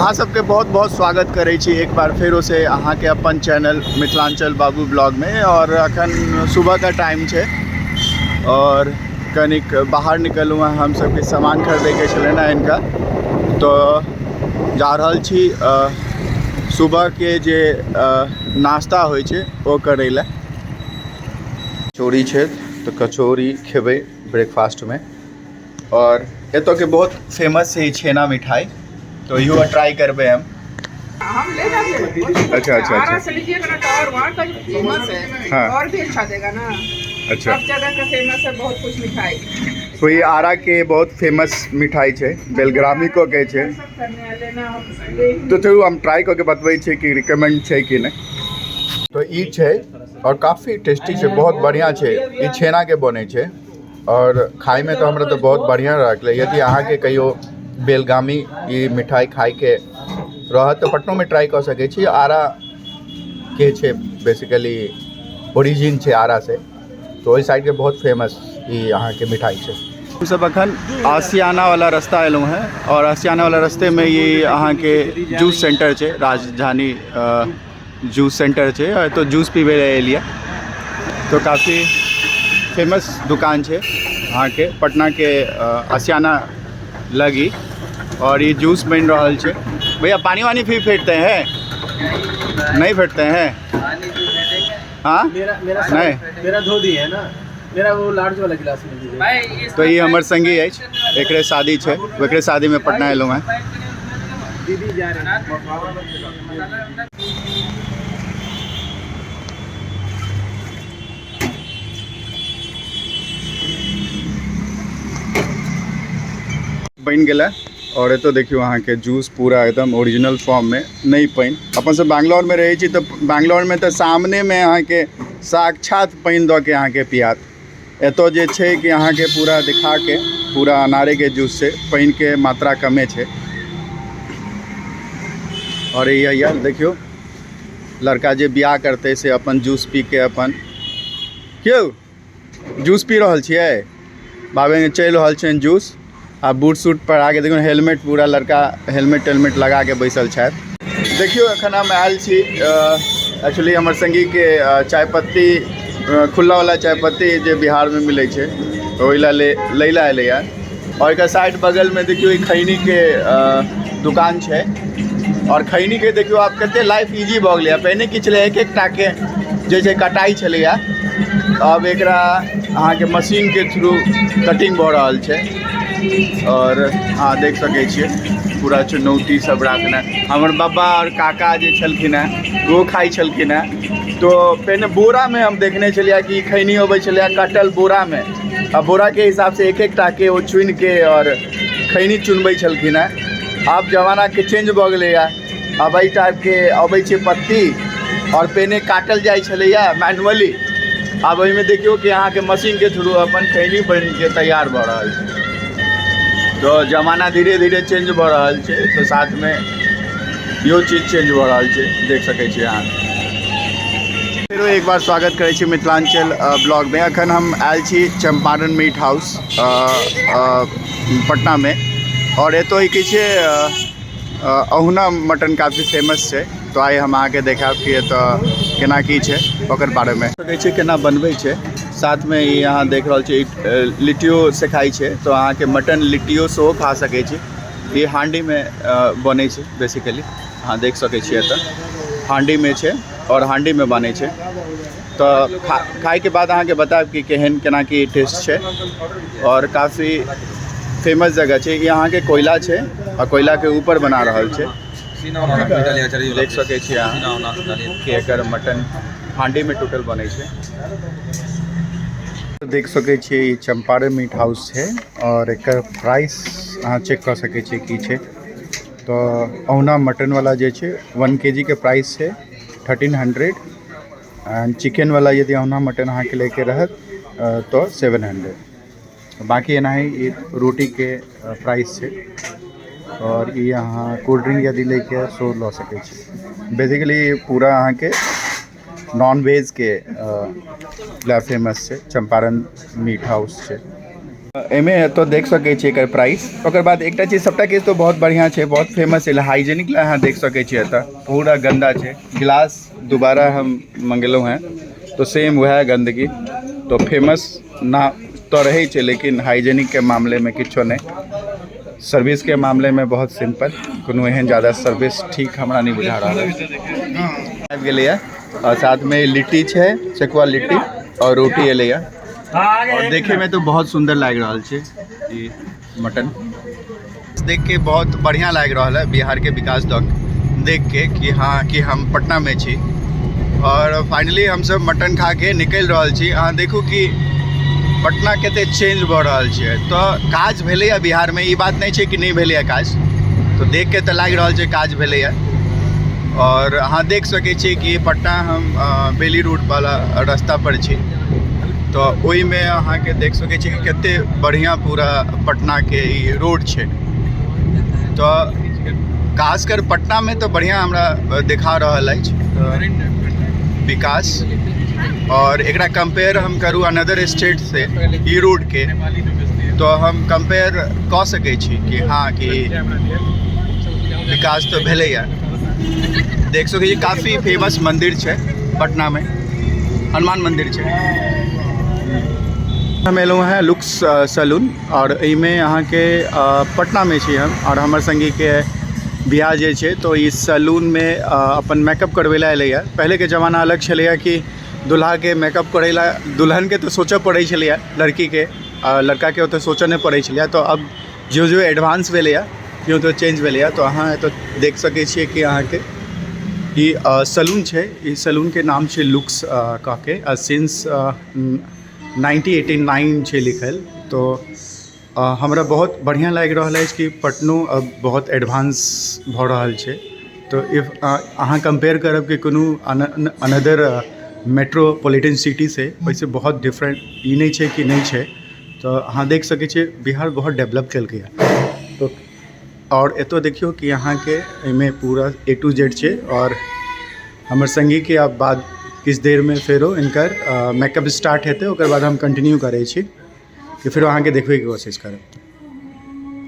अहाँ सबके बहुत बहुत स्वागत करै छी एक बार फेरो से अहाँके अपन चैनल मिथिलांचल बाबू ब्लॉगमे। और अखन सुबहके टाइम छै और कनिक बाहर निकललहुँ हँ, हम सबके सामान खरीदैके छलै ने इनका, तो जा रहल छी सुबहके जे नाश्ता होइ छै ओ करै लए। कचौड़ी छै तऽ कचौड़ी खेबै ब्रेकफास्टमे। और एतऽ के बहुत फेमस छै छेना मिठाई, तो इहो ट्राई करबै हम। हम ले जाएंगे। अच्छा, अच्छा, आरा अच्छा। से लीजिएगा ना तो और वहाँ का जो फेमस है, हाँ। और भी अच्छा देगा ना। अच्छा। सब जगह का फेमस है बहुत कुछ मिठाई। तो ये आरा के बहुत फेमस मिठाई छै, बेलग्रामी को कहै छै। सब करने वाले ना, हम ले ही तो चलू हम ट्राई करके बतबै छियै कि रिकमेंड छै कि नहि। तो ई छै और काफ़ी टेस्टी छै, बहुत बढ़िया छै। ई छेना के बनै छै और खाइमे तऽ हमरा तऽ बहुत बढ़िया लागलै। यदि अहाँके कहियो बेलगामी ई मिठाई खाइके रहत तऽ पटनोमे ट्राई कऽ सकै छी। आरा के छै बेसिकली ओरिजिन छै आरा से, तो ओहि साइडके बहुत फेमस ई अहाँके मिठाई छै। हमसब अखन आसियाना वाला रास्ता एलहुँ हँ और आसियाना वाला रास्तेमे ई अहाँके जूस सेंटर छै, राजधानी जूस सेंटर छै। और तो जूस पीबै लए एलियै, तो काफ़ी फेमस दुकान छै अहाँके पटनाके आसियाना लगी। और ये जूस बनि रहल छै। भैया पानी वानी भी फेंटते हैं? नहीं फेंटते हैं? हाँ? मेरा नहीं। मेरा धो दिए है ना, मेरा वो लार्ज वाला गिलास में दीजिए। तो ये हमर संगी अछि, एकरे शादी छै, ओकरे शादी में पटना एलहुँ हँ। दीदी जा रहे हैं। बनि गेलै और एतऽ देखियौ अहाँके जूस पूरा एकदम ओरिजिनल फॉर्ममे, नहि पानि। अपन सब बैंगलोरमे रहै छी तऽ बैंगलोरमे तऽ सामनेमे अहाँके साक्षात पानि दऽ के अहाँके पियात। एतऽ जे छै कि अहाँके पूरा दिखाके पूरा अनारेके जूस छै, पानिके मात्रा कमे छै। और ये देखियौ लड़का जे बियाह करतै से अपन जूस पी के अपन क्यों जूस पी रहल छियै, बाबे चलि रहल छनि जूस। आ बूट सूट पर आके देखियौ हेलमेट, पूरा लड़का हेलमेट तेलमेट लगा के बैसल छथि। देखियौ एखन हम आयल छी, एक्चुअली हमर संगीके चाय पत्ती, खुल्ला वाला चाय पत्ती जे बिहारमे मिलै छै ओहि लए लै लए एलैए। और एकर साइड बगलमे देखियौ ई खैनीके दुकान छै। और खैनीके देखियौ आब कते लाइफ इजी भऽ गेलैए। पहिने की छलै, एक एक टाके जे छै कटाइ छलैए, आब एकरा अहाँके मशीनके थ्रू कटिंग भऽ रहल छै। और अहाँ देख सकै छियै पूरा चुनौती सब राखने। हमर बाबा और काका जे छलखिन हेँ ओ खाइ छलखिन हेँ। तो पहिने बोरामे हम देखने छलियै कि खैनी अबै छलैए कटल बोरामे, आ बोराके हिसाबसँ एक एक टाके ओ चुनिके और खैनी चुनबै छलखिन हेँ। आब जमानाके चेंज भऽ गेलैए, आब एहि टाइपके अबै छै पत्ती और पहिने काटल जाइ छलैए मैनुअली, आब ओहिमे देखियौ कि अहाँके मशीनके थ्रू अपन खैनी बनिके तैयार भऽ रहल छै। तो जमाना धीरे धीरे चेंज भऽ रहल छै, तऽ साथमे इहो चीज चेंज भऽ रहल छै, देख सकै छियै अहाँ। फेरो एक बार स्वागत करै छी मिथिलांचल ब्लॉगमे। अखन हम आयल छी चंपारण मीट हाउस पटनामे और एतऽ की छै अहुना मटन काफी फेमस छै। तो आइ हम अहाँके देखायब कि एतऽ केना की छै ओकर बारेमे। सकै छियै केना बनबै छै। साथमे ई अहाँ देख रहल छी लिट्टियो सेखाइ छै, तो अहाँके मटन लिट्टियो सेहो खा सकै छी। ई हांडीमे बनै छै बेसिकली, अहाँ देख सकै छियै एतऽ हांडीमे छै और हांडीमे बनै छै। तऽ खाइके बाद अहाँके बतायब कि केहन केना की टेस्ट छै। और काफी फेमस जगह छै ई। अहाँके कोयला छै आ कोयलाके ऊपर बना रहल छै। देख सकै छियै अहाँ कि एकर मटन हांडीमे टोटल बनै छै। देख सकै छियै ई चंपारण मीट हाउस छै और एकर प्राइस अहाँ चेक कऽ सकै छियै की छै। तऽ अहुना मटन वाला जे छै 1 के जी के प्राइस छै 1300 एंड चिकन वाला यदि अहुना मटन अहाँके लैके रहत तऽ 700। बाकी एनाही ई रोटीके प्राइस छै। और ई अहाँ कोल्ड ड्रिंक यदि लैके सो लऽ सकै छी। बेसिकली पूरा अहाँके नॉन वेजके लए फेमस छै, चंपारण मीट हाउस छै। एहिमे एतऽ देख सकै छियै एकर प्राइस। ओकर बाद एकटा चीज, सबटा चीज तऽ बहुत बढ़िआँ छै, बहुत फेमस छै। हाइजेनिक लए अहाँ देख सकै छियै, एतऽ पूरा गन्दा छै। गिलास दोबारा हम मंगेलहुँ हेँ तऽ सेम वएह गन्दगी। तऽ फेमस ना तऽ रहै छै, लेकिन हाइजेनिकके मामलेमे किछो नहि। सर्विसके मामलेमे बहुत सिम्पल, कोनो एहन ज्यादा सर्विस ठीक हमरा नहि बुझा रहल अछि। आबि गेलैए आओर साथमे लिट्टी छै, सेकुआ लिट्टी आओर रोटी एलैए आओर देखैमे तऽ बहुत सुन्दर लागि रहल छै। ई मटन देख के बहुत बढ़िआँ लागि रहल है, बिहारके विकास दऽ देख के कि हाँ कि हम पटनामे छी। आओर फाइनली हमसब मटन खा के निकलि रहल छी। अहाँ देखू कि पटना कते चेंज भऽ रहल छै। तऽ काज भेलैए बिहारमे, ई बात नहि छै कि नहि भेलैए काज। तऽ देख के तऽ लागि रहल छै काज भेलैए। आओर अहाँ देख सकै छियै कि पटना हम बेली रोड वाला रास्ता पर छी, तऽ ओहिमे अहाँके देख सकै छी कि कते बढ़िआँ पूरा पटनाके ई रोड छै। तऽ खासकर पटनामे तऽ बढ़िआँ हमरा देखा रहल अछि विकास। आओर एकरा कम्पेयर हम करू अनदर स्टेट से ई रोडके, तऽ हम कम्पेयर कऽ सकै छी कि हँ कि विकास तऽ भेलैए। देख सकै छी काफी फेमस मन्दिर छै पटनामे, हनुमान मन्दिर छै। हम एलहुँ हेँ लुक्स सैलून आओर एहिमे अहाँके पटनामे छी हम आओर हमर सङ्गीके बियाह जे छै, तऽ ई सैलूनमे अपन मेकअप करबै लए एलैए। पहिलेके जमाना अलग छलैए कि दुल्हाके मेकअप करै लए दुल्हनके तऽ सोचऽ पड़ै छलैए, लड़कीके, लड़काके ओतेक सोचऽ नहि पड़ै छलैए। तऽ अब ज्यों ज्यों एडवांस भेलैए, त्यों त्यों चेंज भेलैए। तऽ अहाँ एतऽ देख सकै छियै कि अहाँके ई सैलून छै। ई सैलूनके नाम छै लुक्स कऽ के, सिंस 1989 छै लिखल। तऽ हमरा बहुत बढ़िआँ लागि रहल अछि कि पटनो अब बहुत एडवांस भऽ रहल छै। तऽ if अहाँ कम्पेयर करब कि कोनो अनदर मेट्रोपॉलिटन सिटीसँ, ओहिसँ बहुत डिफरेंट ई नहि छै कि नहि छै। तऽ अहाँ देख सकै छियै बिहार बहुत डेवलप केलकैए। तऽ आओर एतऽ देखियौ कि अहाँके एहिमे पूरा ए टू जेड छै। आओर हमर सङ्गीके आब बाद किछु देरमे फेरो हिनकर मेकअप स्टार्ट हेतै, ओकर बाद हम कंटिन्यू करै छी कि फेरो अहाँके देखबैके कोशिश करब।